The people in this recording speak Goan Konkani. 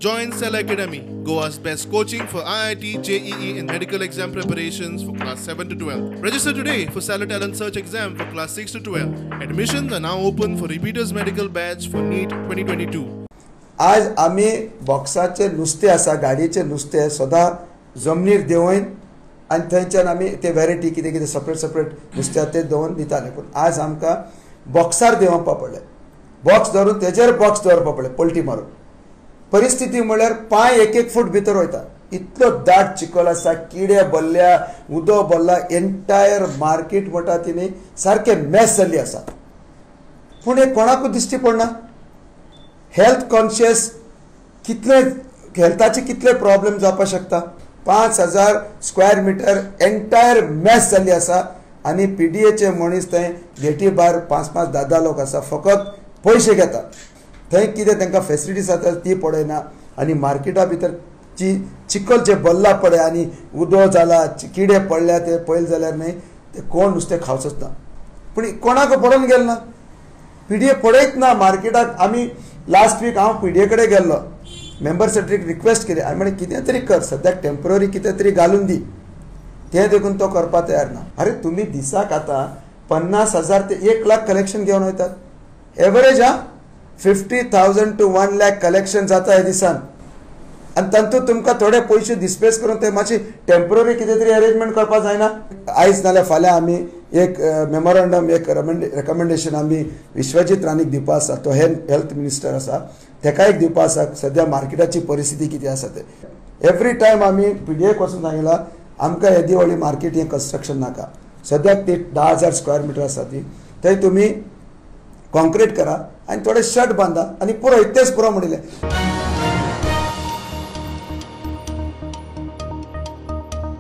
Join Cell Academy, Goa's best coaching for IIT, JEE and medical exam preparations for class 7 to 12. Register today for Stellar Talent Search exam for class 6 to 12. Admissions are now open for repeaters medical batch for NEET 2022. आज आमी बॉक्साचे नुस्तें आसा, गाडयेचें नुस्तें सदां जमनीर देंवयन आनी थंयच्यान आमी ते वेरायटी कितें कितें सेपरेट सेपरेट नुस्तें आसा तें दवरून दिताले. पूण आज आमकां बॉक्सार देंवोवपा पडलें, बॉक्स धरून तेजेर बॉक्स दवरपा पडलें पलटी मारून. परिस्थिती म्हळ्यार पांय एक एक फूट भितर वयता, इतलो दाट चिखल आसा, किडे भरल्या, उदक भरला, एंटायर मार्केट म्हणटा ती न्ही सारकें मॅस जाल्ली आसा. पूण हें कोणाकूच दिश्टी पडना. हेल्थ कॉन्शियस कितले हेल्थाचे कितले प्रॉब्लेम जावपाक शकता. 5000 स्क्वेअर मिटर एंटायर मॅस जाल्ली आसा आनी पीडीएचे मनीस थंय गेटी भायर 5-5, 10-10 लोक आसा, फकत पयशे घेता. थंय कितें तांकां फेसिलिटीज आसा ती पळयना आनी मार्केटा भितर जी चिखल जे भरला पळय आनी उदक जाला, किडे पडल्या ते पळयले जाल्यार न्ही ते कोण नुस्तें खावचोच ना. पूण कोणाक पडोवन गेल ना, पीडीए पळयत ना मार्केटाक. आमी लास्ट वीक हांव पीडीए कडेन गेल्लो, मेंबर सेक्रेटरीक रिक्वेस्ट केली, हांवें म्हणलें कितें तरी कर, सद्याक टेम्पररी कितें तरी घालून दी. तें देखून तो करपाक तयार ना. अरे तुमी दिसाक आतां 50,000 ते 1 लाख कलेक्शन घेवन वयतात, एवरेज हा 50,000 to 1 lakh collection जाता ह्या दिसान. आनी तातूंत तुमकां थोडे पयशे डिस्पेस करून ते मातशी टेम्पररी कितें तरी अरेंजमेंट करपाक जायना. आयज नाल्यार फाल्यां आमी एक मेमोरंडम, एक रेकमेंडेशन आमी विश्वजीत राणेक दिवपा आसा, तो हेल्थ मिनिस्टर आसा, तेका एक दिवपा आसा सद्या मार्केटाची परिस्थिती कितें आसा ते. एवरी टायम आमी पीडीएक वचून सांगिलां आमकां येदी व्हडली मार्केट हें कन्स्ट्रक्शन नाका, सद्याक ती 10,000 स्क्वेअर मिटर आसा ती थंय तुमी कॉन्क्रीट करा आनी थोडे शर्ट बांदा आनी पुरो, इतलेंच पुरो म्हणिल्लें.